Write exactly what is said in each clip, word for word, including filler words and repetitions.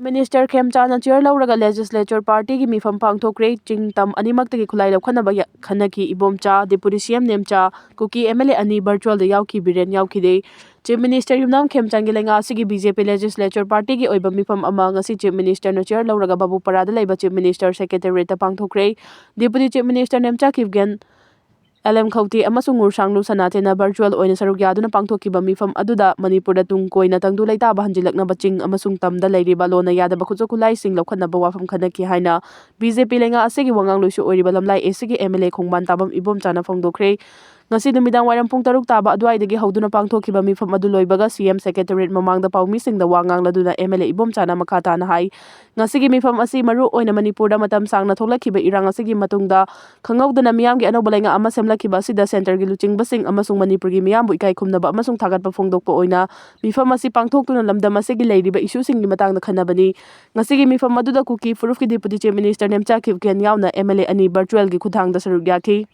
Minister ꯈꯦꯝꯆꯥꯟꯅ chair ꯂꯧꯔꯒ Legislature partyꯒꯤ ꯃꯤꯐꯝ ꯄꯥꯡꯊꯣꯛꯈ꯭ꯔꯦ꯫ ꯆꯤꯡ ꯇꯝ ꯑꯅꯤꯃꯛꯇꯒꯤ ꯈꯨꯠꯂꯥꯏ ꯂꯧꯈꯠꯅꯕ ꯌꯥ-, ꯈꯟꯅꯈꯤ꯫ Ibomcha, Deputy C M Nemcha, Kuki M L A ꯑꯅꯤ virtualꯗ ꯌꯥꯎꯈꯤꯗꯦ꯫ Chief Minister ꯌꯨꯝꯅꯥꯝ ꯈꯦꯝꯆꯥꯟꯒꯤ ꯂꯩꯉꯥꯛ ꯑꯁꯤꯒꯤ B J P Legislature partyꯒꯤ ꯑꯣꯏꯕ ꯃꯤꯐꯝ ꯑꯃ ꯉꯁꯤ Chief Ministerꯅ chair ꯂꯧꯔꯒ ꯕꯥꯕꯨꯄꯥꯔꯥꯗ ꯂꯩꯕ Chief Minister Secretariatꯇ ꯄꯥꯡꯊꯣꯛꯈ꯭ꯔꯦ꯫ Deputy Chief Minister Nemcha Kipgen, L M ꯈꯧꯇꯦ ꯑꯃꯁꯨꯡ ꯉꯨꯔꯁꯥꯡꯂꯨ ꯁꯅꯥꯊꯦꯟꯅ virtual ꯑꯣꯏꯅ ꯁꯔꯨꯛ ꯌꯥꯗꯨꯅ ꯄꯥꯡꯊꯣꯛꯈꯤꯕ ꯃꯤꯐꯝ ꯑꯗꯨꯗ ꯃꯅꯤꯄꯨꯔꯗ ꯇꯨꯡ ꯀꯣꯏꯅ ꯇꯪꯗꯨ ꯂꯩꯇꯥꯕ ꯍꯟꯖꯤꯜꯂꯛꯅꯕ ꯆꯤꯡ ꯑꯃꯁꯨꯡ ꯇꯝꯗ ꯂꯩꯔꯤꯕ ꯂꯣꯟꯅ ꯌꯥꯗꯕ ꯈꯨꯠꯁꯨ ꯈꯨꯠꯂꯥꯏꯁꯤꯡ ꯂꯧꯈꯠꯅꯕ ꯋꯥꯐꯝ ꯈꯟꯅꯈꯤ ꯍꯥꯏꯅ B J P ꯂꯩꯉꯥꯛ ꯑꯁꯤꯒꯤ ꯋꯥꯉꯥꯡꯂꯣꯏꯁꯨ ꯑꯣꯏꯔꯤꯕ ꯂꯝꯂꯥꯏ A Cꯒꯤ M L A ꯈꯣꯡꯕꯥꯟ ꯇꯥꯕꯝ ꯏꯕꯣꯝꯆꯥꯅ ꯐꯣꯡꯗꯣꯛꯈ꯭ꯔꯦ꯫ ꯉꯁꯤ ꯅꯨꯃꯤꯗꯥꯡ ꯋꯥꯏꯔꯝ ꯄꯨꯡ ꯇꯔꯨꯛ ꯇꯥꯕ ꯑꯗꯨꯋꯥꯏꯗꯒꯤ ꯍꯧꯗꯨꯅ ꯄꯥꯡꯊꯣꯛꯈꯤꯕ ꯃꯤꯐꯝ ꯑꯗꯨ ꯂꯣꯏꯕꯒ C M Secretariat ꯃꯃꯥꯡꯗ ꯄꯥꯎꯃꯤꯁꯤꯡꯗ ꯋꯥ ꯉꯥꯡꯂꯗꯨꯅ M L A ꯏꯕꯣꯝꯆꯥꯅ ꯃꯈꯥ ꯇꯥꯅ ꯍꯥꯏ, ꯉꯁꯤꯒꯤ ꯃꯤꯐꯝ ꯑꯁꯤ ꯃꯔꯨ ꯑꯣꯏꯅ ꯃꯅꯤꯄꯨꯔꯗ ꯃꯇꯝ ꯁꯥꯡꯅ ꯊꯣꯛꯂꯛꯈꯤꯕ ꯏꯔꯥꯡ ꯑꯁꯤꯒꯤ ꯃꯇꯨꯡꯗ ꯈꯪꯍꯧꯗꯅ ꯃꯤꯌꯥꯝꯒꯤ ꯑꯅꯧꯕ ꯂꯩꯉꯥꯛ ꯑꯃ ꯁꯦꯝꯂꯛꯈꯤꯕ ꯑꯁꯤꯗ centreꯒꯤ ꯂꯨꯆꯤꯡꯕꯁꯤꯡ ꯑꯃꯁꯨꯡ ꯃꯅꯤꯄꯨꯔꯒꯤ ꯃꯤꯌꯥꯝꯕꯨ ꯏꯀꯥꯏ ꯈꯨꯝꯅꯕ ꯑꯃꯁꯨꯡ ꯊꯥꯒꯠꯄ ꯐꯣꯡꯗꯣꯛꯄ ꯑꯣꯏꯅ ꯃꯤꯐꯝ ꯑꯁꯤ ꯄꯥꯡꯊꯣꯛꯇꯨꯅ ꯂꯝꯗꯝ ꯑꯁꯤꯒꯤ ꯂꯩꯔꯤꯕ issueꯁꯤꯡꯒꯤ ꯃꯇꯥꯡꯗ ꯈꯟꯅꯕꯅꯤ꯫ ꯉꯁꯤꯒꯤ ꯃꯤꯐꯝ ꯑꯗꯨꯗ ꯀꯨꯀꯤ ꯐꯨꯔꯨꯞꯀꯤ Deputy Chief Minister Nemcha Kipgen ꯌꯥꯎꯅ M L A ꯑꯅꯤ virtualꯒꯤ ꯈꯨꯠꯊꯥꯡꯗ ꯁꯔꯨꯛ ꯌꯥꯈꯤ꯫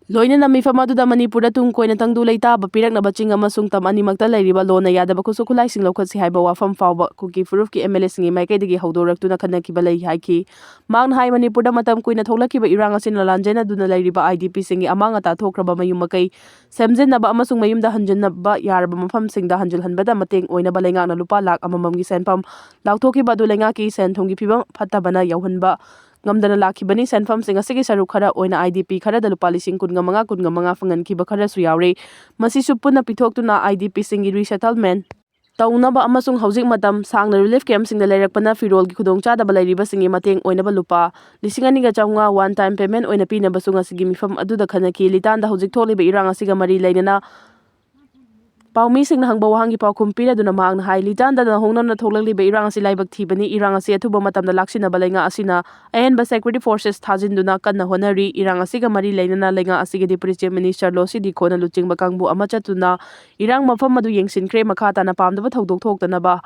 ꯂꯣꯏꯅꯅ ꯃꯤꯐꯝ ꯑꯗꯨꯗ ꯃꯅꯤꯄꯨꯔꯗ ꯇꯨꯡ ꯀꯣꯏꯅ ꯇꯪꯗꯨ ꯂꯩꯇꯥꯕ ꯄꯤꯔꯛꯅꯕ ꯆꯤꯡ ꯑꯃꯁꯨꯡ ꯇꯝ ꯑꯅꯤꯃꯛꯇ ꯂꯩꯔꯤꯕ ꯂꯣꯟꯅ ꯌꯥꯗꯕ ꯈꯨꯠꯁꯨ ꯈꯨꯠꯂꯥꯏꯁꯤꯡ ꯂꯧꯈꯠꯁꯤ ꯍꯥꯏꯕ ꯋꯥꯐꯝ ꯐꯥꯎꯕ ꯀꯨꯀꯤ ꯐꯨꯔꯨꯞꯀꯤ M L Aꯁꯤꯡꯒꯤ ꯃꯥꯏꯀꯩꯗꯒꯤ ꯍꯧꯗꯣꯔꯛꯇꯨꯅ ꯈꯟꯅꯈꯤꯕ ꯂꯩ ꯍꯥꯏꯈꯤ꯫ ꯃꯍꯥꯛꯅ ꯍꯥꯏ, ꯃꯅꯤꯄꯨꯔꯗ ꯃꯇꯝ ꯀꯨꯏꯅ ꯊꯣꯛꯂꯛꯈꯤꯕ ꯏꯔꯥꯡ ꯑꯁꯤꯅ ꯂꯥꯟꯖꯦꯟꯅꯗꯨꯅ ꯂꯩꯔꯤꯕ IDPꯁꯤꯡꯒꯤ ꯑꯃꯥꯡ ꯑꯇꯥ ꯊꯣꯛꯈ꯭ꯔꯕ ꯃꯌꯨꯝ ꯃꯀꯩ ꯁꯦꯝꯖꯤꯟꯅꯕ ꯑꯃꯁꯨꯡ ꯃꯌꯨꯝꯗ ꯍꯟꯖꯤꯟꯅꯕ ꯌꯥꯔꯕ ꯃꯐꯝꯁꯤꯡꯗ ꯍꯟꯖꯤꯜꯍꯟꯕꯗ ꯃꯇꯦꯡ ꯑꯣꯏꯅꯕ ꯂꯩꯉꯥꯛꯅ ꯂꯨꯄꯥ ꯂꯥꯈ ꯑꯃꯃꯝꯒꯤ ꯁꯦꯟꯐꯝ ꯂꯥꯎꯊꯣꯛꯈꯤꯕ ꯑꯗꯨ ꯂꯩꯉꯥꯛꯀꯤ ꯁꯦꯟ ꯊꯨꯝꯒꯤ ꯐꯤꯕꯝ ꯐꯠꯇꯕꯅ ꯌꯧꯍꯟꯕ ꯉꯝꯗꯅ ꯂꯥꯛꯈꯤꯕꯅꯤ꯫ ꯁꯦꯟꯐꯝꯁꯤꯡ ꯑꯁꯤꯒꯤ ꯁꯔꯨꯛ ꯈꯔ ꯑꯣꯏꯅ IDP ꯈꯔꯗ ꯂꯨꯄꯥ ꯂꯤꯁꯤꯡ ꯀꯨꯟꯒ ꯃꯉꯥ, ꯀꯨꯟꯒ ꯃꯉꯥ ꯐꯪꯍꯟꯈꯤꯕ ꯈꯔꯁꯨ ꯌꯥꯎꯔꯤ꯫ ꯃꯁꯤꯁꯨ ꯄꯨꯟꯅ ꯄꯤꯊꯣꯛꯇꯨꯅ IDPꯁꯤꯡꯒꯤ resettlement ꯇꯧꯅꯕ ꯑꯃꯁꯨꯡ ꯍꯧꯖꯤꯛ ꯃꯇꯝ ꯁꯥꯡꯅ relief campꯁꯤꯡꯗ ꯂꯩꯔꯛꯄꯅ ꯐꯤꯔꯣꯜꯒꯤ ꯈꯨꯗꯣꯡꯆꯥꯗꯕ ꯂꯩꯔꯤꯕꯁꯤꯡꯒꯤ ꯃꯇꯦꯡ ꯑꯣꯏꯅꯕ ꯂꯨꯄꯥ ꯂꯤꯁꯤꯡ ꯑꯅꯤꯒ ꯆꯥꯝꯃꯉꯥ one time payment ꯑꯣꯏꯅ ꯄꯤꯅꯕꯁꯨ ꯉꯁꯤꯒꯤ ꯃꯤꯐꯝ ꯑꯗꯨꯗ ꯈꯟꯅꯈꯤ꯫ ꯂꯤꯇꯥꯟꯗ ꯍꯧꯖꯤꯛ ꯊꯣꯛꯂꯤꯕ ꯏꯔꯥꯡ ꯑꯁꯤꯒ ꯃꯔꯤ ꯂꯩꯅꯅ ꯄꯥꯎꯃꯤꯁꯤꯡꯅ ꯍꯪꯕ ꯋꯥꯍꯪꯒꯤ ꯄꯥꯎꯈꯨꯝ ꯄꯤꯔꯗꯨꯅ ꯃꯍꯥꯛꯅ ꯍꯥꯏ, ꯂꯤꯇꯥꯟꯗ ꯅꯧꯍꯧꯅꯅ ꯊꯣꯛꯂꯛꯂꯤꯕ ꯏꯔꯥꯡ ꯑꯁꯤ ꯂꯥꯏꯕꯛ ꯊꯤꯕꯅꯤ꯫ ꯏꯔꯥꯡ ꯑꯁꯤ ꯑꯊꯨꯕ ꯃꯇꯝꯗ ꯂꯥꯛꯁꯤꯟꯅꯕ ꯂꯩꯉꯥꯛ ꯑꯁꯤꯅ ꯑꯍꯦꯟꯕ security forces ꯊꯥꯖꯤꯟꯗꯨꯅ ꯀꯟꯅ ꯍꯣꯠꯅꯔꯤ꯫ ꯏꯔꯥꯡ ꯑꯁꯤꯒ ꯃꯔꯤ ꯂꯩꯅꯅ ꯂꯩꯉꯥꯛ ꯑꯁꯤꯒꯤ Deputy Chief Minister ꯂꯣꯁꯤ ꯗꯤꯈꯣꯅ ꯂꯨꯆꯤꯡꯕ ꯀꯥꯡꯕꯨ ꯑꯃ ꯆꯠꯇꯨꯅ ꯏꯔꯥꯡ ꯃꯐꯝ ꯑꯗꯨ ꯌꯦꯡꯁꯤꯟꯈ꯭ꯔꯦ꯫ ꯃꯈꯥ ꯇꯥꯅ ꯄꯥꯝꯗꯕ ꯊꯧꯗꯣꯛ ꯊꯣꯛꯇꯅꯕ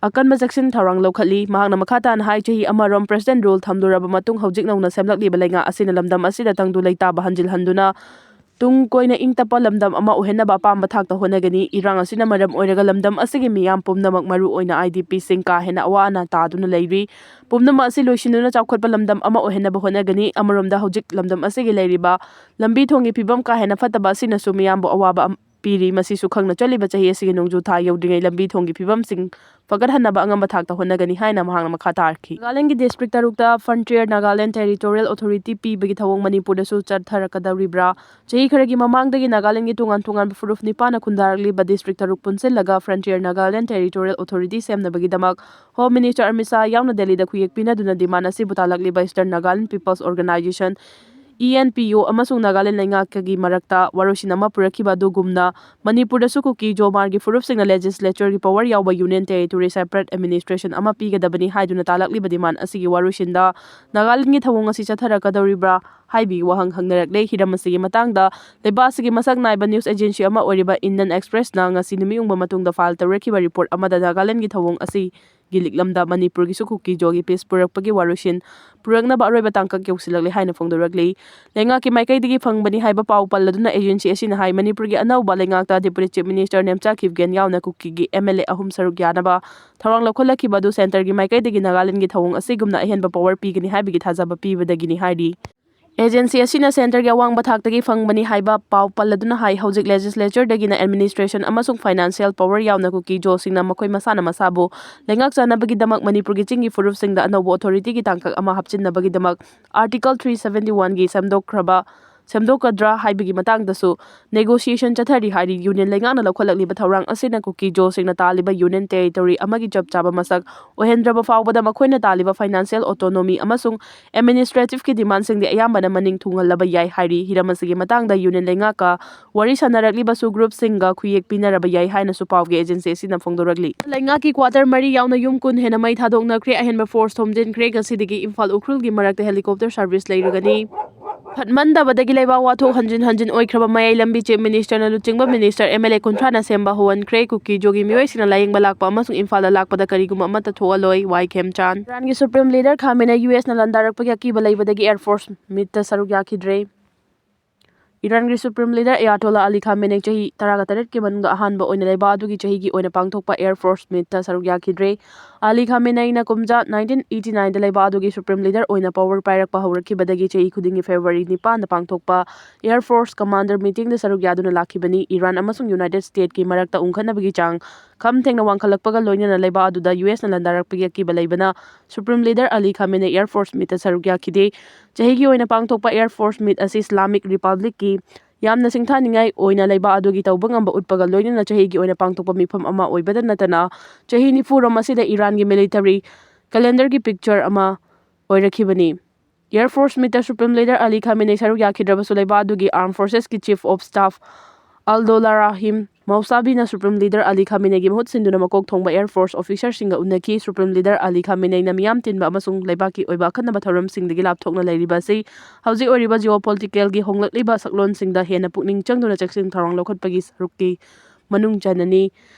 ꯑꯀꯟꯕ ꯆꯦꯛꯁꯤꯟ ꯊꯧꯔꯥꯡ ꯂꯧꯈꯠꯂꯤ꯫ ꯃꯍꯥꯛꯅ ꯃꯈꯥ ꯇꯥꯅ ꯍꯥꯏ, ꯆꯍꯤ ꯑꯃꯔꯣꯝ President rule ꯊꯝꯂꯨꯔꯕ ꯃꯇꯨꯡ ꯍꯧꯖꯤꯛ ꯅꯧꯅ ꯁꯦꯝꯂꯛꯂꯤꯕ ꯂꯩꯉꯥꯛ ꯑꯁꯤꯅ ꯂꯝꯗꯝ ꯑꯁꯤꯗ ꯇꯪꯗꯨ ꯂꯩꯇꯥꯕ ꯍꯟꯖꯤꯜꯍꯟꯗꯨꯅ ꯇꯨꯡ ꯀꯣꯏꯅ ꯏꯪ ꯇꯞꯄ ꯂꯝꯗꯝ ꯑꯃ ꯑꯣꯏꯍꯟꯅꯕ ꯑꯄꯥꯝꯕ ꯊꯥꯛꯇ ꯍꯣꯠꯅꯒꯅꯤ꯫ ꯏꯔꯥꯡ ꯑꯁꯤꯅ ꯃꯔꯝ ꯑꯣꯏꯔꯒ ꯂꯝꯗꯝ ꯑꯁꯤꯒꯤ ꯃꯤꯌꯥꯝ ꯄꯨꯝꯅꯃꯛ, ꯃꯔꯨ ꯑꯣꯏꯅ IDPꯁꯤꯡ, ꯀꯥ ꯍꯦꯟꯅ ꯑꯋꯥ ꯑꯅꯥ ꯇꯥꯗꯨꯅ ꯂꯩꯔꯤ꯫ ꯄꯨꯝꯅꯃꯛ ꯑꯁꯤ ꯂꯣꯏꯁꯤꯟꯗꯨꯅ ꯆꯥꯎꯈꯠꯄ ꯂꯝꯗꯝ ꯑꯃ ꯑꯣꯏꯍꯟꯅꯕ ꯍꯣꯠꯅꯒꯅꯤ꯫ ꯑꯃꯔꯣꯝꯗ, ꯍꯧꯖꯤꯛ ꯂꯝꯗꯝ ꯑꯁꯤꯒꯤ ꯂꯩꯔꯤꯕ ꯂꯝꯕꯤ ꯊꯣꯡꯒꯤ ꯐꯤꯕꯝ ꯀꯥ ꯍꯦꯟꯅ ꯐꯠꯇꯕ ꯑꯁꯤꯅꯁꯨ ꯃꯤꯌꯥꯝꯕꯨ ꯑꯋꯥꯕ ꯑꯃ ꯄꯤꯔꯤ꯫ ꯃꯁꯤꯁꯨ ꯈꯪꯅ, ꯆꯠꯂꯤꯕ ꯆꯍꯤ ꯑꯁꯤꯒꯤ ꯅꯣꯡꯖꯨ ꯊꯥ ꯌꯧꯗ꯭ꯔꯤꯉꯩ ꯂꯝꯕꯤ ꯊꯣꯡꯒꯤ ꯐꯤꯕꯝꯁꯤꯡ ꯐꯒꯠꯍꯟꯅꯕ ꯑꯉꯝꯕ ꯊꯥꯛꯇ ꯍꯣꯠꯅꯒꯅꯤ ꯍꯥꯏꯅ ꯃꯍꯥꯛꯅ ꯃꯈꯥ ꯇꯥꯔꯛꯈꯤ꯫ ꯅꯥꯒꯥꯂꯦꯟꯒꯤ District ꯇꯔꯨꯛꯇ Frontier Nagaland Territorial Authority ꯄꯤꯕꯒꯤ ꯊꯧꯑꯣꯡ ꯃꯅꯤꯄꯨꯔꯗꯁꯨ ꯆꯠꯊꯔꯛꯀꯗꯧꯔꯤꯕ꯭ꯔꯥ? ꯆꯍꯤ ꯈꯔꯒꯤ ꯃꯃꯥꯡꯗꯒꯤ ꯅꯥꯒꯥꯂꯦꯟꯒꯤ ꯇꯣꯉꯥꯟ ꯇꯣꯉꯥꯟꯕ ꯐꯨꯔꯨꯞ ꯅꯤꯄꯥꯟꯅ ꯈꯨꯟꯗꯥꯔꯛꯂꯤꯕ district ꯇꯔꯨꯛ ꯄꯨꯟꯁꯤꯜꯂꯒ Frontier Nagaland Territorial Authority ꯁꯦꯝꯅꯕꯒꯤꯗꯃꯛ Home Minister Amit Shah ꯌꯥꯎꯅ ꯗꯦꯜꯂꯤꯗ ꯈꯨꯌꯦꯛ ꯄꯤꯅꯗꯨꯅ demand ꯑꯁꯤꯕꯨ ꯇꯥꯜꯂꯛꯂꯤꯕ Eastern Nagaland People's Organisation, ENPO, ꯑꯃꯁꯨꯡ ꯅꯥꯒꯥꯂꯦꯟ ꯂꯩꯉꯥꯛꯀꯒꯤ ꯃꯔꯛꯇ ꯋꯥꯔꯣꯏꯁꯤꯟ ꯑꯃ ꯄꯨꯔꯛꯈꯤꯕ ꯑꯗꯨꯒꯨꯝꯅ, ꯃꯅꯤꯄꯨꯔꯗꯁꯨ ꯀꯨꯀꯤ ꯖꯣ ꯃꯥꯔꯒꯤ ꯐꯨꯔꯨꯞꯁꯤꯡꯅ legislatureꯒꯤ power ꯌꯥꯎꯕ Union Territory separate administration ꯑꯃ ꯄꯤꯒꯗꯕꯅꯤ ꯍꯥꯏꯗꯨꯅ ꯇꯥꯜꯂꯛꯂꯤꯕ demand ꯑꯁꯤꯒꯤ ꯋꯥꯔꯣꯏꯁꯤꯟꯗ ꯅꯥꯒꯥꯂꯦꯟꯒꯤ ꯊꯧꯑꯣꯡ ꯑꯁꯤ ꯆꯠꯊꯔꯛꯀꯗꯧꯔꯤꯕ꯭ꯔꯥ ꯍꯥꯏꯕꯒꯤ ꯋꯥꯍꯪ ꯍꯪꯅꯔꯛꯂꯦ꯫ ꯍꯤꯔꯝ ꯑꯁꯤꯒꯤ ꯃꯇꯥꯡꯗ ꯂꯩꯕꯥꯛ ꯑꯁꯤꯒꯤ ꯃꯁꯛ ꯅꯥꯏꯕ news agency ꯑꯃ ꯑꯣꯏꯔꯤꯕ Indian Expressꯅ ꯉꯁꯤ ꯅꯨꯃꯤꯠ ꯌꯨꯡꯕ ꯃꯇꯨꯡꯗ file ꯇꯧꯔꯛꯈꯤꯕ report ꯑꯃꯗ ꯅꯥꯒꯥꯂꯦꯟꯒꯤ ꯊꯧꯑꯣꯡ ꯑꯁꯤ ꯒꯤ ꯂꯤꯛꯂꯝꯗ ꯃꯅꯤꯄꯨꯔꯒꯤꯁꯨ ꯀꯨꯀꯤ ꯖꯣꯒꯤ peace ꯄꯨꯔꯛꯄꯒꯤ ꯋꯥꯔꯣꯏꯁꯤꯟ ꯄꯨꯔꯛꯅꯕ ꯑꯔꯣꯏꯕ ꯇꯥꯡꯀꯛ ꯌꯧꯁꯤꯜꯂꯛꯂꯦ ꯍꯥꯏꯅ ꯐꯣꯡꯗꯣꯔꯛꯂꯤ꯫ ꯂꯩꯉꯥꯛꯀꯤ ꯃꯥꯏꯀꯩꯗꯒꯤ ꯐꯪꯕꯅꯤ ꯍꯥꯏꯕ ꯄꯥꯎ ꯄꯜꯂꯗꯨꯅ agency ꯑꯁꯤꯅ ꯍꯥꯏ, ꯃꯅꯤꯄꯨꯔꯒꯤ ꯑꯅꯧꯕ ꯂꯩꯉꯥꯛꯇ Deputy Chief Minister Nemcha Kipgen ꯌꯥꯎꯅ ꯀꯨꯀꯤꯒꯤ MLA ꯑꯍꯨꯝ ꯁꯔꯨꯛ ꯌꯥꯅꯕ ꯊꯧꯔꯥꯡ ꯂꯧꯈꯠꯂꯛꯈꯤꯕ ꯑꯗꯨ centreꯒꯤ ꯃꯥꯏꯀꯩꯗꯒꯤ ꯅꯥꯒꯥꯂꯦꯟꯒꯤ ꯊꯧꯑꯣꯡ ꯑꯁꯤꯒꯨꯝꯅ ꯑꯍꯦꯟꯕ power ꯄꯤꯒꯅꯤ ꯍꯥꯏꯕꯒꯤ ꯊꯥꯖꯕ ꯄꯤꯕꯗꯒꯤꯅꯤ ꯍꯥꯏꯔꯤ꯫ Agency ꯑꯁꯤꯅ centreꯒꯤ ꯑꯋꯥꯡꯕ ꯊꯥꯛꯇꯒꯤ ꯐꯪꯕꯅꯤ ꯍꯥꯏꯕ ꯄꯥꯎ ꯄꯜꯂꯗꯨꯅ ꯍꯥꯏ, ꯍꯧꯖꯤꯛ legislatureꯗꯒꯤꯅ administration ꯑꯃꯁꯨꯡ financial power ꯌꯥꯎꯅ ꯀꯨꯀꯤ ꯖꯣꯁꯤꯡꯅ ꯃꯈꯣꯏ ꯃꯁꯥꯅ ꯃꯁꯥꯕꯨ ꯂꯩꯉꯥꯛ ꯆꯥꯅꯕꯒꯤꯗꯃꯛ ꯃꯅꯤꯄꯨꯔꯒꯤ ꯆꯤꯡꯒꯤ ꯐꯨꯔꯨꯞꯁꯤꯡꯗ ꯑꯅꯧꯕ authorityꯒꯤ ꯇꯥꯡꯀꯛ ꯑꯃ ꯍꯥꯞꯆꯤꯟꯅꯕꯒꯤꯗꯃꯛ Article three seventy oneꯒꯤ ꯁꯦꯝꯗꯣꯛꯈ꯭ꯔꯕ, ꯁꯦꯝꯗꯣꯛꯀꯗ꯭ꯔꯥ ꯍꯥꯏꯕꯒꯤ ꯃꯇꯥꯡꯗꯁꯨ negotiation ꯆꯠꯊꯔꯤ ꯍꯥꯏꯔꯤ꯫ Union ꯂꯩꯉꯥꯛꯅ ꯂꯧꯈꯠꯂꯛꯂꯤꯕ ꯊꯧꯔꯥꯡ ꯑꯁꯤꯅ ꯀꯨꯀꯤ ꯖꯣꯁꯤꯡꯅ ꯇꯥꯜꯂꯤꯕ Union Territory ꯑꯃꯒꯤ ꯆꯞ ꯆꯥꯕ ꯃꯁꯛ ꯑꯣꯏꯍꯟꯗ꯭ꯔꯕ ꯐꯥꯎꯕꯗ ꯃꯈꯣꯏꯅ ꯇꯥꯜꯂꯤꯕ financial autonomy ꯑꯃꯁꯨꯡ administrativeꯀꯤ demandꯁꯤꯡꯗꯤ ꯑꯌꯥꯝꯕꯅ ꯃꯅꯤꯡ ꯊꯨꯡꯍꯜꯂꯕ ꯌꯥꯏ ꯍꯥꯏꯔꯤ꯫ ꯍꯤꯔꯝ ꯑꯁꯤꯒꯤ ꯃꯇꯥꯡꯗ Union ꯂꯩꯉꯥꯛꯀ ꯋꯥꯔꯤ ꯁꯥꯟꯅꯔꯛꯂꯤꯕꯁꯨ groupꯁꯤꯡꯒ ꯈꯨꯌꯦꯛ ꯄꯤꯅꯔꯕ ꯌꯥꯏ ꯍꯥꯏꯅꯁꯨ ꯄꯥꯎꯒꯤ agency ꯑꯁꯤꯅ ꯐꯣꯡꯗꯣꯔꯛꯂꯤ꯫ ꯂꯩꯉꯥꯛꯀꯤ quarter ꯃꯔꯤ ꯌꯥꯎꯅ ꯌꯨꯝ ꯀꯨꯟ ꯍꯦꯟꯅ ꯃꯩ ꯊꯥꯗꯣꯛꯅꯈ꯭ꯔꯦ, ꯑꯍꯦꯟꯕ force ꯊꯣꯝꯖꯤꯟꯈ꯭ꯔꯦ꯫ ꯉꯁꯤꯗꯒꯤ ꯏꯝꯐꯥꯜ ꯎꯈ꯭ꯔꯨꯜꯒꯤ ꯃꯔꯛꯇ helicopter service ꯂꯩꯔꯒꯅꯤ꯫ ꯐꯠꯃꯟꯗꯕꯗꯒꯤ ꯂꯩꯕꯥꯛ ꯋꯥꯊꯣꯛ ꯍꯟꯖꯤꯟ ꯍꯟꯖꯤꯟ ꯑꯣꯏꯈ꯭ꯔꯕ ꯃꯌꯥꯏ ꯂꯝꯕꯤ Chief Ministerꯅ ꯂꯨꯆꯤꯡꯕ minister, MLA ꯀꯨꯟꯊ꯭ꯔꯥꯅ ꯁꯦꯝꯕ ꯍꯧꯍꯟꯈ꯭ꯔꯦ꯫ ꯀꯨꯀꯤ ꯖꯣꯒꯤ ꯃꯤꯑꯣꯏꯁꯤꯡꯅ ꯂꯥꯌꯦꯡꯕ ꯂꯥꯛꯄ ꯑꯃꯁꯨꯡ ꯏꯝꯐꯥꯜꯗ ꯂꯥꯛꯄꯗ ꯀꯔꯤꯒꯨꯝꯕ ꯑꯃꯠꯇ ꯊꯣꯛꯍꯜꯂꯣꯏ꯫ ꯋꯥꯏ ꯈꯦꯝꯆꯥꯟ꯫ ꯏꯔꯥꯟꯒꯤ Supreme Leader ꯈꯥꯃꯦꯅ USꯅ ꯂꯥꯟꯗꯥꯔꯛꯄꯒꯤ ꯑꯀꯤꯕ ꯂꯩꯕꯗꯒꯤ Air Force meetꯇ ꯁꯔꯨꯛ ꯌꯥꯈꯤꯗ꯭ꯔꯦ꯫ ꯏꯔꯥꯟꯒꯤ Supreme Leader Ayatollah Ali Khamenei ꯆꯍꯤ ꯇꯔꯥꯒ ꯇꯔꯦꯠꯀꯤ ꯃꯅꯨꯡꯗ ꯑꯍꯥꯟꯕ ꯑꯣꯏꯅ ꯂꯩꯕꯥꯛ ꯑꯗꯨꯒꯤ ꯆꯍꯤꯒꯤ ꯑꯣꯏꯅ ꯄꯥꯡꯊꯣꯛꯄ Air Force Meetꯇ ꯁꯔꯨꯛ ꯌꯥꯈꯤꯗ꯭ꯔꯦ꯫ Ali Khameneiꯅ ꯀꯨꯝꯖꯥ ꯅꯥꯏꯟꯇꯤꯟ ꯑꯩꯠꯇꯤ ꯅꯥꯏꯟꯗ ꯂꯩꯕꯥꯛ ꯑꯗꯨꯒꯤ Supreme Leader ꯑꯣꯏꯅ power ꯄꯥꯏꯔꯛꯄ ꯍꯧꯔꯛꯈꯤꯕꯗꯒꯤ ꯆꯍꯤ ꯈꯨꯗꯤꯡꯒꯤ February ꯅꯤꯄꯥꯟꯗ ꯄꯥꯡꯊꯣꯛꯄ Air Force Commander Meetingꯗ ꯁꯔꯨꯛ ꯌꯥꯗꯨꯅ ꯂꯥꯛꯈꯤꯕꯅꯤ꯫ ꯏꯔꯥꯟ ꯑꯃꯁꯨꯡ United Statesꯀꯤ ꯃꯔꯛꯇ ꯎꯪꯈꯠꯅꯕꯒꯤ ꯆꯥꯡ ꯈꯝ ꯊꯦꯡꯅ ꯋꯥꯡꯈꯠꯂꯛꯄꯒ ꯂꯣꯏꯅꯅ ꯂꯩꯕꯥꯛ ꯑꯗꯨꯗ USꯅ ꯂꯥꯟꯗꯥꯔꯛꯄꯒꯤ ꯑꯀꯤꯕ ꯂꯩꯕꯅ Supreme Leader Ali Khamenei Air Force Meetꯇ ꯁꯔꯨꯛ ꯌꯥꯈꯤꯗꯦ꯫ ꯆꯍꯤꯒꯤ ꯑꯣꯏꯅ ꯄꯥꯡꯊꯣꯛꯄ Air Force Meet ꯑꯁꯤ Islamic Republicꯀꯤ ꯌꯥꯝꯅ ꯁꯤꯡꯊꯥꯅꯤꯡꯉꯥꯏ ꯑꯣꯏꯅ ꯂꯩꯕꯥꯛ ꯑꯗꯨꯒꯤ ꯇꯧꯕ ꯉꯝꯕ ꯎꯠꯄꯒ ꯂꯣꯏꯅꯅ ꯆꯍꯤꯒꯤ ꯑꯣꯏꯅ ꯄꯥꯡꯊꯣꯛꯄ ꯃꯤꯐꯝ ꯑꯃ ꯑꯣꯏꯕꯗ ꯅꯠꯇꯅ, ꯆꯍꯤ ꯅꯤꯐꯨꯔꯣꯝ ꯑꯁꯤꯗ ꯏꯔꯥꯟꯒꯤ military calendarꯒꯤ picture ꯑꯃ ꯑꯣꯏꯔꯛꯈꯤꯕꯅꯤ꯫ Air Force Meetꯇ Supreme Leader Ali Khamenei ꯁꯔꯨꯛ ꯌꯥꯈꯤꯗ꯭ꯔꯕꯁꯨ, ꯂꯩꯕꯥꯛ ꯑꯗꯨꯒꯤ Armed Forcesꯀꯤ Chief of Staff Abdollah Rahim Mousaviꯅ Supreme Leader Ali Khameneiꯒꯤ ꯃꯍꯨꯠ ꯁꯤꯟꯗꯨꯅ ꯃꯀꯣꯛ ꯊꯣꯡꯕ Air Force officerꯁꯤꯡꯒ ꯎꯅꯈꯤ꯫ Supreme Leader Ali Khameneiꯅ ꯃꯤꯌꯥꯝ ꯇꯤꯟꯕ ꯑꯃꯁꯨꯡ ꯂꯩꯕꯥꯛꯀꯤ ꯑꯣꯏꯕ ꯑꯈꯟꯅꯕ ꯊꯧꯔꯝꯁꯤꯡꯗꯒꯤ ꯂꯥꯞꯊꯣꯛꯅ ꯂꯩꯔꯤꯕ ꯑꯁꯤ ꯍꯧꯖꯤꯛ ꯑꯣꯏꯔꯤꯕ geopoliticalꯒꯤ ꯍꯣꯡꯂꯛꯂꯤꯕ ꯁꯛꯂꯣꯟꯁꯤꯡꯗ ꯍꯦꯟꯅ ꯄꯨꯛꯅꯤꯡ ꯆꯪꯗꯨꯅ ꯆꯦꯛꯁꯤꯟ ꯊꯧꯔꯥꯡ ꯂꯧꯈꯠꯄꯒꯤ ꯁꯔꯨꯛꯀꯤ ꯃꯅꯨꯡ ꯆꯟꯅꯅꯤ꯫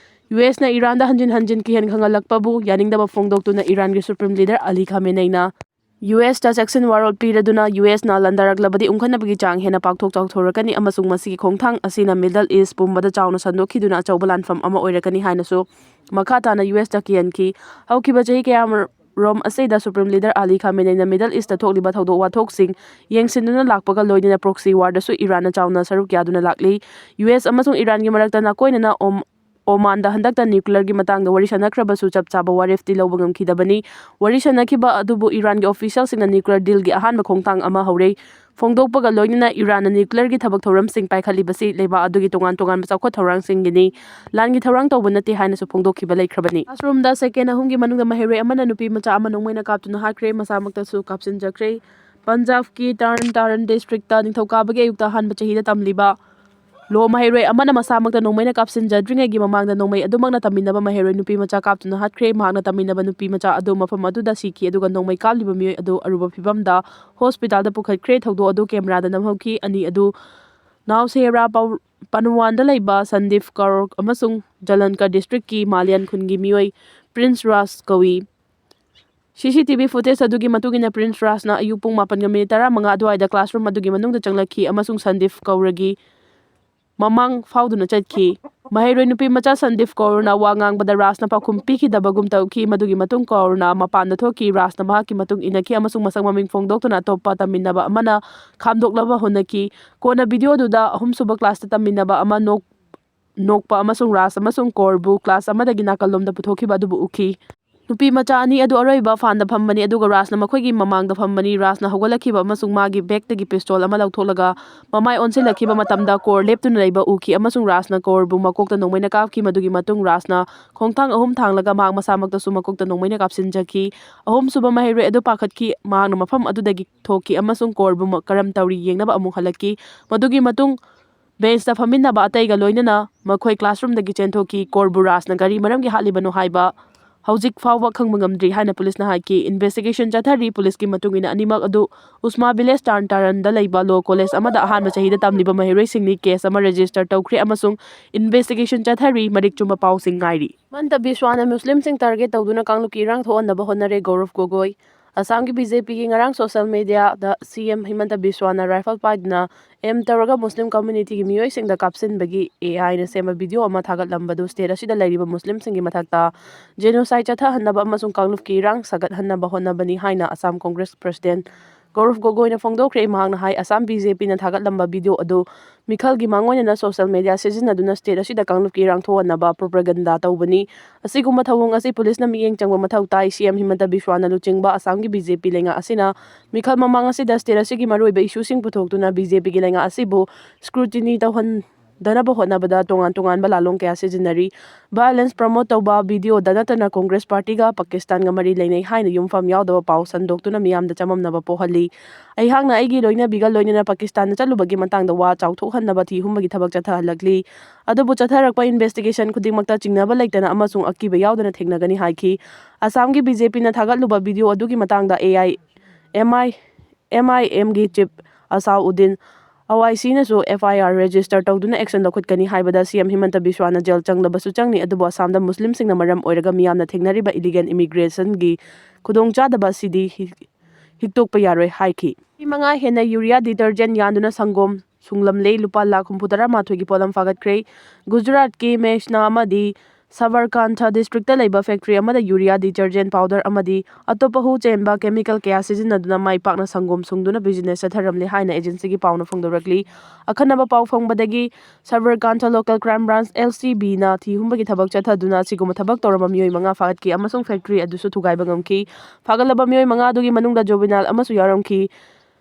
USꯅ ꯏꯔꯥꯟꯗ ꯍꯟꯖꯤꯟ ꯍꯟꯖꯤꯟ ꯀꯤꯍꯟ ꯈꯪꯍꯜꯂꯛꯄꯕꯨ ꯌꯥꯅꯤꯡꯗꯕ ꯐꯣꯡꯗꯣꯛꯇꯨꯅ ꯏꯔꯥꯟꯒꯤ Supreme Leader Ali Khameneiꯅ USꯇ ꯆꯦꯛꯁꯤꯟ ꯋꯥꯔꯣꯜ ꯄꯤꯔꯗꯨꯅ, USꯅ ꯂꯥꯟꯗꯥꯔꯛꯂꯕꯗꯤ ꯎꯪꯈꯠꯅꯕꯒꯤ ꯆꯥꯡ ꯍꯦꯟꯅ ꯄꯥꯛꯊꯣꯛ ꯆꯥꯎꯊꯣꯔꯛꯀꯅꯤ ꯑꯃꯁꯨꯡ ꯃꯁꯤꯒꯤ ꯈꯣꯡꯊꯥꯡ ꯑꯁꯤꯅ Middle East ꯄꯨꯝꯕꯗ ꯆꯥꯎꯅ ꯁꯟꯗꯣꯛꯈꯤꯗꯨꯅ ꯑꯆꯧꯕ ꯂꯥꯟꯐꯝ ꯑꯃ ꯑꯣꯏꯔꯛꯀꯅꯤ ꯍꯥꯏꯅꯁꯨ ꯃꯈꯥ ꯇꯥꯅ USꯇ ꯀꯤꯍꯟꯈꯤ꯫ ꯍꯧꯈꯤꯕ ꯆꯍꯤ ꯀꯌꯥꯔꯣꯝ ꯑꯁꯤꯗ Supreme Leader Ali Khameneiꯅ Middle Eastꯇ ꯊꯣꯛꯂꯤꯕ ꯊꯧꯗꯣꯛ ꯋꯥꯊꯣꯛꯁꯤꯡ ꯌꯦꯡꯁꯤꯟꯗꯨꯅ ꯂꯥꯛꯄꯒ ꯂꯣꯏꯅꯅ proxy warꯗꯁꯨ ꯏꯔꯥꯟꯅ ꯆꯥꯎꯅ ꯁꯔꯨꯛ ꯌꯥꯗꯨꯅ ꯂꯥꯛꯂꯤ꯫ US ꯑꯃꯁꯨꯡ ꯏꯔꯥꯟꯒꯤ ꯃꯔꯛꯇ ꯅꯥꯀꯣꯏꯅꯅ ꯑꯣꯝ-, ꯑꯣꯃꯥꯟꯗ ꯍꯟꯗꯛꯇ nuclearꯒꯤ ꯃꯇꯥꯡꯗ ꯋꯥꯔꯤ ꯁꯥꯟꯅꯈ꯭ꯔꯕꯁꯨ ꯆꯞ ꯆꯥꯕ ꯋꯥꯔꯦꯞꯇꯤ ꯂꯧꯕ ꯉꯝꯈꯤꯗꯕꯅꯤ꯫ ꯋꯥꯔꯤ ꯁꯥꯟꯅꯈꯤꯕ ꯑꯗꯨꯕꯨ ꯏꯔꯥꯟꯒꯤ officialꯁꯤꯡꯅ nuclear dealꯒꯤ ꯑꯍꯥꯟꯕ ꯈꯣꯡꯊꯥꯡ ꯑꯃ ꯍꯧꯔꯦ ꯐꯣꯡꯗꯣꯛꯄꯒ ꯂꯣꯏꯅꯅ ꯏꯔꯥꯟꯅ nuclearꯒꯤ ꯊꯕꯛ ꯊꯧꯔꯝꯁꯤꯡ ꯄꯥꯏꯈꯠꯂꯤꯕꯁꯤ ꯂꯩꯕꯥꯛ ꯑꯗꯨꯒꯤ ꯇꯣꯉꯥꯟ ꯇꯣꯉꯥꯟꯕ ꯆꯥꯎꯈꯠ ꯊꯧꯔꯥꯡꯁꯤꯡꯒꯤꯅꯤ, ꯂꯥꯟꯒꯤ ꯊꯧꯔꯥꯡ ꯇꯧꯕ ꯅꯠꯇꯦ ꯍꯥꯏꯅꯁꯨ ꯐꯣꯡꯗꯣꯛꯈꯤꯕ ꯂꯩꯈ꯭ꯔꯕꯅꯤ꯫ Classroomꯗ second ꯑꯍꯨꯝꯒꯤ ꯃꯅꯨꯡꯗ ꯃꯍꯩꯔꯣꯏ ꯑꯃꯅ ꯅꯨꯄꯤ ꯃꯆꯥ ꯑꯃ ꯅꯣꯡꯃꯩꯅ ꯀꯥꯞꯇꯨꯅ ꯍꯥꯠꯈ꯭ꯔꯦ, ꯃꯁꯥꯃꯛꯇꯁꯨ ꯀꯥꯞꯁꯤꯟꯖꯈ꯭ꯔꯦ꯫ ꯄꯟꯖꯥꯕꯀꯤ Tarn Taran districtꯇ ꯅꯤꯡꯊꯧꯀꯥꯕꯒꯤ ꯑꯌꯨꯛꯇ ꯑꯍꯥꯟꯕ ꯆꯍꯤꯗ ꯇꯝꯂꯤꯕ law ꯃꯍꯩꯔꯣꯏ ꯑꯃꯅ ꯃꯁꯥꯃꯛꯇ ꯅꯣꯡꯃꯩꯅ ꯀꯥꯞꯁꯤꯟꯖꯗ꯭ꯔꯤꯉꯩꯒꯤ ꯃꯃꯥꯡꯗ ꯅꯣꯡꯃꯩ ꯑꯗꯨꯃꯛꯅ ꯇꯝꯃꯤꯟꯅꯕ ꯃꯍꯩꯔꯣꯏ ꯅꯨꯄꯤ ꯃꯆꯥ ꯀꯥꯞꯇꯨꯅ ꯍꯥꯠꯈ꯭ꯔꯦ꯫ ꯃꯍꯥꯛꯅ ꯇꯝꯃꯤꯟꯅꯕ ꯅꯨꯄꯤ ꯃꯆꯥ ꯑꯗꯨ ꯃꯐꯝ ꯑꯗꯨꯗ ꯁꯤꯈꯤ, ꯑꯗꯨꯒ ꯅꯣꯡꯃꯩ ꯀꯥꯞꯂꯤꯕ ꯃꯤꯑꯣꯏ ꯑꯗꯨ ꯑꯔꯨꯕ ꯐꯤꯚꯝꯗ hospitalꯗ ꯄꯨꯈꯠꯈ꯭ꯔꯦ꯫ ꯊꯧꯗꯣꯛ ꯑꯗꯨ cameraꯗ ꯅꯝꯍꯧꯈꯤ꯫ ꯑꯅꯤ ꯑꯗꯨ Nawshehra Pau-, Panwanꯗ ꯂꯩꯕ Sandeep Kaur ꯑꯃꯁꯨꯡ Jalandhar districtꯀꯤ Malian ꯈꯨꯟꯒꯤ ꯃꯤꯑꯣꯏ Prince Raj ꯀꯧꯏ꯫ C C T V footage ꯑꯗꯨꯒꯤ ꯃꯇꯨꯡ ꯏꯟꯅ, ꯄ꯭ꯔꯤꯟꯁ ꯔꯥꯖꯅ ꯑꯌꯨꯛ ꯄꯨꯡ ꯃꯥꯄꯟꯒ ꯃꯤꯅꯤꯠ ꯇꯔꯥꯃꯉꯥ ꯑꯗꯨꯋꯥꯏꯗ classroom ꯑꯗꯨꯒꯤ ꯃꯅꯨꯡꯗ ꯆꯪꯂꯛꯈꯤ ꯑꯃꯁꯨꯡ ꯁꯟꯗꯤꯞ ꯀꯧꯔꯒꯤ ꯃꯃꯥꯡ ꯐꯥꯎꯗꯨꯅ ꯆꯠꯈꯤ꯫ ꯃꯍꯩꯔꯣꯏ ꯅꯨꯄꯤ ꯃꯆꯥ ꯁꯟꯗꯤꯞ ꯀꯧꯔꯅ ꯋꯥ ꯉꯥꯡꯕꯗ ꯔꯥꯖꯅ ꯄꯥꯎꯈꯨꯝ ꯄꯤꯈꯤꯗꯕꯒꯨꯝ ꯇꯧꯈꯤ꯫ ꯃꯗꯨꯒꯤ ꯃꯇꯨꯡ ꯀꯧꯔꯅ ꯃꯄꯥꯟꯗ ꯊꯣꯛꯈꯤ꯫ ꯔꯥꯖꯅ ꯃꯍꯥꯛꯀꯤ ꯃꯇꯨꯡ ꯏꯟꯅꯈꯤ ꯑꯃꯁꯨꯡ ꯃꯁꯛ ꯃꯃꯤꯡ ꯐꯣꯡꯗꯣꯛꯇꯨꯅ ꯑꯇꯣꯞꯄ ꯇꯝꯃꯤꯟꯅꯕ ꯑꯃꯅ ꯈꯥꯝꯗꯣꯛꯅꯕ ꯍꯣꯠꯅꯈꯤ꯫ ꯀꯣꯟꯅ video ꯑꯗꯨꯗ ꯑꯍꯨꯝꯁꯨꯕ classꯇ ꯇꯝꯃꯤꯟꯅꯕ ꯑꯃ ꯅꯣꯛ-, ꯅꯣꯛꯄ ꯑꯃꯁꯨꯡ ꯔꯥꯖ ꯑꯃꯁꯨꯡ ꯀꯣꯔꯕꯨ class ꯑꯃꯗꯒꯤ ꯅꯥꯀꯜꯂꯣꯝꯗ ꯄꯨꯊꯣꯛꯈꯤꯕ ꯑꯗꯨꯕꯨ ꯎꯈꯤ꯫ ꯅꯨꯄꯤ ꯃꯆꯥ ꯑꯅꯤ ꯑꯗꯨ ꯑꯔꯣꯏꯕ ꯐꯥꯟꯗ ꯐꯝꯕꯅꯤ, ꯑꯗꯨꯒ ꯔꯥꯖꯅ ꯃꯈꯣꯏꯒꯤ ꯃꯃꯥꯡꯗ ꯐꯝꯕꯅꯤ꯫ ꯔꯥꯖꯅ ꯍꯧꯒꯠꯂꯛꯈꯤꯕ ꯑꯃꯁꯨꯡ ꯃꯥꯒꯤ bagꯇꯒꯤ pistol ꯑꯃ ꯂꯧꯊꯣꯛꯂꯒ ꯃꯃꯥꯏ ꯑꯣꯟꯁꯤꯜꯂꯛꯈꯤꯕ ꯃꯇꯝꯗ ꯀꯣꯔ ꯂꯦꯞꯇꯨꯅ ꯂꯩꯕ ꯎꯈꯤ ꯑꯃꯁꯨꯡ ꯔꯥꯖꯅ ꯀꯣꯔꯕꯨ ꯃꯀꯣꯛꯇ ꯅꯣꯡꯃꯩꯅ ꯀꯥꯞꯈꯤ꯫ ꯃꯗꯨꯒꯤ ꯃꯇꯨꯡ ꯔꯥꯖꯅ ꯈꯣꯡꯊꯥꯡ ꯑꯍꯨꯝ ꯊꯥꯡꯂꯒ ꯃꯍꯥꯛ ꯃꯁꯥꯃꯛꯇꯁꯨ ꯃꯀꯣꯛꯇ ꯅꯣꯡꯃꯩꯅ ꯀꯥꯞꯁꯤꯟꯖꯈꯤ꯫ ꯑꯍꯨꯝꯁꯨꯕ ꯃꯍꯩꯔꯣꯏ ꯑꯗꯨ ꯄꯥꯈꯠꯈꯤ꯫ ꯃꯍꯥꯛꯅ ꯃꯐꯝ ꯑꯗꯨꯗꯒꯤ ꯊꯣꯛꯈꯤ ꯑꯃꯁꯨꯡ ꯀꯣꯔꯕꯨ ꯃ-, ꯀꯔꯝ ꯇꯧꯔꯤ ꯌꯦꯡꯅꯕ ꯑꯃꯨꯛ ꯍꯜꯂꯛꯈꯤ꯫ ꯃꯗꯨꯒꯤ ꯃꯇꯨꯡ benchꯇ ꯐꯝꯃꯤꯟꯅꯕ ꯑꯇꯩꯒ ꯂꯣꯏꯅꯅ ꯃꯈꯣꯏ classroomꯗꯒꯤ ꯆꯦꯟꯊꯣꯛꯈꯤ꯫ ꯀꯣꯔꯕꯨ ꯔꯥꯖꯅ ꯀꯔꯤ ꯃꯔꯝꯒꯤ ꯍꯥꯠꯂꯤꯕꯅꯣ ꯍꯥꯏꯕ ꯍꯧꯖꯤꯛ ꯐꯥꯎꯕ ꯈꯪꯕ ꯉꯝꯗ꯭ꯔꯤ ꯍꯥꯏꯅ ꯄꯨꯂꯤꯁꯅ ꯍꯥꯏꯈꯤ꯫ Investigation ꯆꯠꯊꯔꯤ꯫ ꯄꯨꯂꯤꯁꯀꯤ ꯃꯇꯨꯡ ꯏꯟꯅ, ꯑꯅꯤꯃꯛ ꯑꯗꯨ ꯎꯁꯃꯥ village ꯇꯥꯔꯟ ꯇꯥꯔꯟꯗ ꯂꯩꯕ law college ꯑꯃꯗ ꯑꯍꯥꯟꯕ ꯆꯍꯤꯗ ꯇꯝꯂꯤꯕ ꯃꯍꯩꯔꯣꯏꯁꯤꯡꯅꯤ꯫ Case ꯑꯃ register ꯇꯧꯈ꯭ꯔꯦ ꯑꯃꯁꯨꯡ investigation ꯆꯠꯊꯔꯤ꯫ ꯃꯔꯤꯛ ꯆꯨꯝꯕ ꯄꯥꯎꯁꯤꯡ ꯉꯥꯏꯔꯤ꯫ ꯍꯤꯃꯟꯇ ꯕꯤꯁ꯭ꯋꯥꯅ ꯃꯨꯁꯂꯤꯝꯁꯤꯡ target ꯇꯧꯗꯨꯅ ꯀꯥꯡꯂꯨꯞꯀꯤ ꯏꯔꯥꯡ ꯊꯣꯛꯍꯟꯅꯕ ꯍꯣꯠꯅꯔꯦ꯫ ꯒꯧꯔꯕ ꯒꯣꯒꯣꯏ꯫ ꯑꯁꯥꯝꯒꯤ BJPꯒꯤ ꯉꯔꯥꯡ social mediaꯗ CM ꯍꯤꯃꯟꯇ ꯕꯤꯁ꯭ꯋꯥꯅ rifle ꯄꯥꯏꯗꯨꯅ aim ꯇꯧꯔꯒ ꯃꯨꯁꯂꯤꯝ communityꯒꯤ ꯃꯤꯑꯣꯏꯁꯤꯡꯗ ꯀꯥꯞꯁꯤꯟꯕꯒꯤ AIꯅ ꯁꯦꯝꯕ video ꯑꯃ ꯊꯥꯒꯠꯂꯝꯕꯗꯨ state ꯑꯁꯤꯗ ꯂꯩꯔꯤꯕ ꯃꯨꯁꯂꯤꯝꯁꯤꯡꯒꯤ ꯃꯊꯛꯇ genocide ꯆꯠꯊꯍꯟꯅꯕ ꯑꯃꯁꯨꯡ ꯀꯥꯡꯂꯨꯞꯀꯤ ꯏꯔꯥꯡ ꯁꯥꯒꯠꯍꯟꯅꯕ ꯍꯣꯠꯅꯕꯅꯤ ꯍꯥꯏꯅ ꯑꯁꯥꯝ Congress president ꯒꯧꯔꯕ ꯒꯣꯒꯣꯏꯅ ꯐꯣꯡꯗꯣꯛꯈ꯭ꯔꯦ꯫ ꯃꯍꯥꯛꯅ ꯍꯥꯏ, ꯑꯁꯥꯝ BJPꯅ ꯊꯥꯒꯠꯂꯝꯕ video ꯑꯗꯨ ꯃꯤꯈꯜꯒꯤ ꯃꯥꯡꯑꯣꯏꯅꯅ social media ꯁꯤꯖꯤꯟꯅꯗꯨꯅ state ꯑꯁꯤꯗ ꯀꯥꯡꯂꯨꯞꯀꯤ ꯏꯔꯥꯡ ꯊꯣꯛꯍꯟꯅꯕ propaganda ꯇꯧꯕꯅꯤ꯫ ꯑꯁꯤꯒꯨꯝꯕ ꯊꯧꯑꯣꯡ ꯑꯁꯤ ꯄꯨꯂꯤꯁꯅ ꯃꯤꯠꯌꯦꯡ ꯆꯪꯕ ꯃꯊꯧ ꯇꯥꯏ꯫ CM ꯍꯤꯃꯟꯇ ꯕꯤꯁ꯭ꯋꯥꯅ ꯂꯨꯆꯤꯡꯕ ꯑꯁꯥꯝꯒꯤ BJP ꯂꯩꯉꯥꯛ ꯑꯁꯤꯅ ꯃꯤꯈꯜ ꯃꯃꯥꯡ ꯑꯁꯤꯗ state ꯑꯁꯤꯒꯤ ꯃꯔꯨꯑꯣꯏꯕ issueꯁꯤꯡ ꯄꯨꯊꯣꯛꯇꯨꯅ BJPꯒꯤ ꯂꯩꯉꯥꯛ ꯑꯁꯤꯕꯨ scrutiny ꯇꯧꯍꯟꯗꯅꯕ ꯍꯣꯠꯅꯕꯗ ꯇꯣꯉꯥꯟ ꯇꯣꯉꯥꯟꯕ ꯂꯥꯂꯣꯡ ꯀꯌꯥ ꯁꯤꯖꯤꯟꯅꯔꯤ꯫ Violence promote ꯇꯧꯕ videoꯗ ꯅꯠꯇꯅ Congress partyꯒ ꯄꯥꯀꯤꯁꯇꯥꯟꯒ ꯃꯔꯤ ꯂꯩꯅꯩ ꯍꯥꯏꯅ ꯌꯨꯝꯐꯝ ꯌꯥꯎꯗꯕ ꯄꯥꯎ ꯁꯟꯗꯣꯛꯇꯨꯅ ꯃꯤꯌꯥꯝꯗ ꯆꯃꯝꯅꯕ ꯄꯣꯛꯍꯜꯂꯤ꯫ ꯑꯩꯍꯥꯛꯅ ꯑꯩꯒꯤ ꯂꯣꯏꯅꯕꯤꯒ ꯂꯣꯏꯅꯅ ꯄꯥꯀꯤꯁꯇꯥꯟꯗ ꯆꯠꯂꯨꯕꯒꯤ ꯃꯇꯥꯡꯗ ꯋꯥ ꯆꯥꯎꯊꯣꯛꯍꯟꯅꯕ ꯊꯤꯍꯨꯝꯕꯒꯤ ꯊꯕꯛ ꯆꯠꯊꯍꯜꯂꯛꯂꯤ꯫ ꯑꯗꯨꯕꯨ ꯆꯠꯊꯔꯛꯄ investigation ꯈꯨꯗꯤꯡꯃꯛꯇ ꯆꯤꯡꯅꯕ ꯂꯩꯇꯅ ꯑꯃꯁꯨꯡ ꯑꯀꯤꯕ ꯌꯥꯎꯗꯅ ꯊꯦꯡꯅꯒꯅꯤ ꯍꯥꯏꯈꯤ꯫ ꯑꯁꯥꯝꯒꯤ BJPꯅ ꯊꯥꯒꯠꯂꯨꯕ video ꯑꯗꯨꯒꯤ ꯃꯇꯥꯡꯗ AI, MI, MIMꯒꯤ chief ꯑꯁꯥꯎꯎꯗꯤꯟ ꯑꯋꯥꯏꯁꯤꯅꯁꯨ FIR register ꯇꯧꯗꯨꯅ action ꯂꯧꯈꯠꯀꯅꯤ ꯍꯥꯏꯕꯗ CM ꯍꯤꯃꯟꯇ ꯕꯤꯁ꯭ꯋꯥꯅ jail ꯆꯪꯗꯕꯁꯨ ꯆꯪꯅꯤ, ꯑꯗꯨꯕꯨ ꯑꯁꯥꯝꯗ ꯃꯨꯁꯂꯤꯝꯁꯤꯡꯅ ꯃꯔꯝ ꯑꯣꯏꯔꯒ ꯃꯤꯌꯥꯝꯅ ꯊꯦꯡꯅꯔꯤꯕ illegal immigrationꯒꯤ ꯈꯨꯗꯣꯡꯆꯥꯗꯕ ꯑꯁꯤꯗꯤ ꯍꯤ-, ꯍꯤꯛꯇꯣꯛꯄ ꯌꯥꯔꯣꯏ ꯍꯥꯏꯈꯤ꯫ ꯃꯤ ꯃꯉꯥ ꯍꯦꯟꯅ ꯌꯨꯔꯤꯌꯥ ꯗꯤꯇꯔꯖꯦꯟ ꯌꯥꯟꯗꯨꯅ ꯁꯪꯒꯣꯝ ꯁꯨꯡꯂꯝꯂꯦ꯫ ꯂꯨꯄꯥ ꯂꯥꯈ ꯍꯨꯝꯐꯨ ꯇꯔꯥ ꯃꯥꯊꯣꯏꯒꯤ ꯄꯣꯠꯂꯝ ꯐꯥꯒꯠꯈ꯭ꯔꯦ꯫ ꯒꯨꯖꯔꯥꯠꯀꯤ ꯃꯦꯁꯅꯥ ꯑꯃꯗꯤ ꯁꯕꯔꯀꯥꯟꯊ ꯗꯤꯁꯇ꯭ꯔꯤꯛꯇ ꯂꯩꯕ ꯐꯦꯛꯇ꯭ꯔꯤ ꯑꯃꯗ ꯌꯨꯔꯤꯌꯥ ꯗꯤꯇꯔꯖꯦꯟ ꯄꯥꯎꯗꯔ ꯑꯃꯗꯤ ꯑꯇꯣꯞꯄ ꯍꯨ ꯆꯦꯟꯕ ꯀꯦꯃꯤꯀꯦꯜ ꯀꯌꯥ ꯁꯤꯖꯤꯟꯅꯗꯨꯅ ꯃꯥꯏ ꯄꯥꯛꯅ ꯁꯪꯒꯣꯝ ꯁꯨꯡꯗꯨꯅ ꯕꯤꯖꯤꯅꯦꯁ ꯆꯠꯊꯔꯝꯂꯦ ꯍꯥꯏꯅ ꯑꯦꯖꯦꯟꯁꯤꯒꯤ ꯄꯥꯎꯅ ꯐꯣꯡꯗꯣꯔꯛꯂꯤ꯫ ꯑꯈꯟꯅꯕ ꯄꯥꯎ ꯐꯪꯕꯗꯒꯤ Sabarkantha local crime branch, L C ꯕꯤꯅ ꯊꯤ ꯍꯨꯝꯕꯒꯤ ꯊꯕꯛ ꯆꯠꯊꯗꯨꯅ ꯑꯁꯤꯒꯨꯝꯕ ꯊꯕꯛ ꯇꯧꯔꯝꯕ ꯃꯤꯑꯣꯏ ꯃꯉꯥ ꯐꯥꯒꯠꯈꯤ ꯑꯃꯁꯨꯡ ꯐꯦꯛꯇ꯭ꯔꯤ ꯑꯗꯨꯁꯨ ꯊꯨꯒꯥꯏꯕ ꯉꯝꯈꯤ꯫ ꯐꯥꯒꯠꯂꯕ ꯃꯤꯑꯣꯏ ꯃꯉꯥ ꯑꯗꯨꯒꯤ ꯃꯅꯨꯡꯗ ꯖꯨꯕꯤꯅꯥꯏꯜ ꯑꯃꯁꯨ ꯌꯥꯎꯔꯝꯈꯤ꯫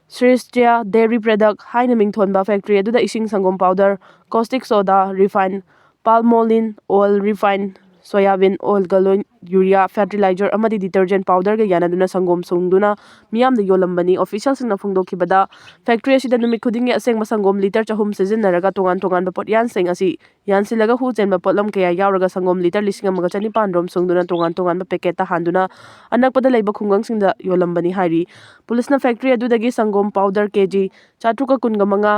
ꯁ꯭ꯔꯦꯁꯇ꯭ꯔꯤꯌꯥ ꯗꯦꯔꯤ ꯄ꯭ꯔꯗꯛ ꯍꯥꯏꯅ ꯃꯤꯡꯊꯣꯟꯕ ꯐꯦꯛꯇ꯭ꯔꯤ ꯑꯗꯨꯗ ꯏꯁꯤꯡ, ꯁꯪꯒꯣꯝ ꯄꯥꯎꯗꯔ, ꯀꯣꯁꯇꯤꯛ ꯁꯣꯗꯥ, ꯔꯤꯐꯥꯏꯟ ꯄꯥꯜꯃꯣꯂꯤꯟ ꯑꯣꯏꯜ, ꯔꯤꯐꯥꯏꯟ ꯁꯣꯌꯥꯕꯤꯟ ꯑꯣꯏꯜꯒ ꯂꯣꯏ-, ꯌꯨꯔꯤꯌꯥ, ꯐꯔꯇꯤꯂꯥꯏꯖꯔ ꯑꯃꯗꯤ ꯗꯤꯇꯔꯖꯦꯟ ꯄꯥꯎꯗꯔꯒ ꯌꯥꯅꯗꯨꯅ ꯁꯪꯒꯣꯝ ꯁꯨꯡꯗꯨꯅ ꯃꯤꯌꯥꯝꯗ ꯌꯣꯜꯂꯝꯕꯅꯤ꯫ ꯑꯣꯐꯤꯁꯤꯌꯦꯜꯁꯤꯡꯅ ꯐꯣꯡꯗꯣꯛꯈꯤꯕꯗ, ꯐꯦꯛꯇ꯭ꯔꯤ ꯑꯁꯤꯗ ꯅꯨꯃꯤꯠ ꯈꯨꯗꯤꯡꯒꯤ ꯑꯁꯦꯡꯕ ꯁꯪꯒꯣꯝ ꯂꯤꯇꯔ ꯆꯍꯨꯝ ꯁꯤꯖꯤꯟꯅꯔꯒ ꯇꯣꯉꯥꯟ ꯇꯣꯉꯥꯟꯕ ꯄꯣꯠꯌꯥꯟꯁꯤꯡ ꯑꯁꯤ ꯌꯥꯟꯁꯤꯜꯂꯒ ꯍꯨ ꯆꯦꯟꯕ ꯄꯣꯠꯂꯝ ꯀꯌꯥ ꯌꯥꯎꯔꯒ ꯁꯪꯒꯣꯝ ꯂꯤꯇꯔ ꯂꯤꯁꯤꯡ ꯑꯃꯒ ꯆꯅꯤꯄꯥꯟ ꯔꯣꯝ ꯁꯨꯡꯗꯨꯅ ꯇꯣꯉꯥꯟ ꯇꯣꯉꯥꯟꯕ ꯄꯦꯀꯦꯠꯇ ꯍꯥꯟꯗꯨꯅ ꯑꯅꯛꯄꯗ ꯂꯩꯕ ꯈꯨꯡꯒꯪꯁꯤꯡꯗ ꯌꯣꯜꯂꯝꯕꯅꯤ ꯍꯥꯏꯔꯤ꯫ ꯄꯨꯂꯤꯁꯅ ꯐꯦꯛꯇ꯭ꯔꯤ ꯑꯗꯨꯗꯒꯤ ꯁꯪꯒꯣꯝ ꯄꯥꯎꯗꯔ ꯀꯦꯖꯤ ꯆꯥꯇ꯭ꯔꯨꯛꯀ ꯀꯨꯟꯒ ꯃꯉꯥ,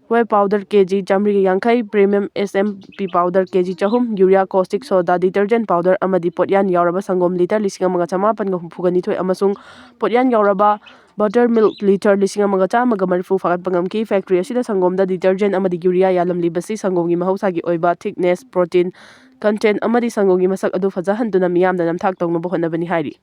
ꯋꯦ ꯄꯥꯎꯗꯔ ꯀꯦꯖꯤ ꯆꯥꯃꯔꯤꯒ ꯌꯥꯡꯈꯩ, ꯄ꯭ꯔꯤꯃꯤꯌꯝ ꯑꯦꯁ ꯑꯦꯝ ꯄꯤ ꯄꯥꯎꯗꯔ ꯀꯦꯖꯤ ꯆꯍꯨꯝ, ꯌꯨꯔꯤꯌꯥ, ꯀꯣꯁꯇꯤꯛ ꯁꯣꯗꯥ, ꯗꯤꯇꯔꯖꯦꯟ ꯄꯥꯎꯗꯔ ꯑꯃꯗꯤ ꯄꯣꯠꯌꯥꯟ ꯌꯥꯎꯔꯕ ꯁꯪꯒꯣꯝ ꯂꯤꯇꯔ ꯂꯤꯁꯤꯡ ꯑꯃꯒ ꯆꯃꯥꯄꯟꯒ ꯍꯨꯝꯐꯨꯒ ꯅꯤꯊꯣꯏ ꯑꯃꯁꯨꯡ ꯄꯣꯠꯌꯥꯟ ꯌꯥꯎꯔꯕ ꯕꯇꯔ ꯃꯤꯜꯛ ꯂꯤꯇꯔ ꯂꯤꯁꯤꯡ ꯑꯃꯒ ꯆꯥꯝꯃꯒ ꯃꯔꯤꯐꯨ ꯐꯥꯒꯠꯄ ꯉꯝꯈꯤ꯫ ꯐꯦꯛꯇ꯭ꯔꯤ ꯑꯁꯤꯗ ꯁꯪꯒꯣꯝꯗ ꯗꯤꯇꯔꯖꯦꯟ ꯑꯃꯗꯤ ꯌꯨꯔꯤꯌꯥ ꯌꯥꯜꯂꯝꯂꯤꯕꯁꯤ ꯁꯪꯒꯣꯝꯒꯤ ꯃꯍꯧꯁꯥꯒꯤ ꯑꯣꯏꯕ ꯊꯤꯛꯅꯦꯁ, ꯄ꯭ꯔꯣꯇꯤꯟ ꯀꯟꯇꯦꯟ ꯑꯃꯗꯤ ꯁꯪꯒꯣꯝꯒꯤ ꯃꯁꯛ ꯑꯗꯨ ꯐꯖꯍꯟꯗꯨꯅ ꯃꯤꯌꯥꯝꯗ ꯅꯝꯊꯥꯛ ꯇꯧꯅꯕ ꯍꯣꯠꯅꯕꯅꯤ ꯍꯥꯏꯔꯤ꯫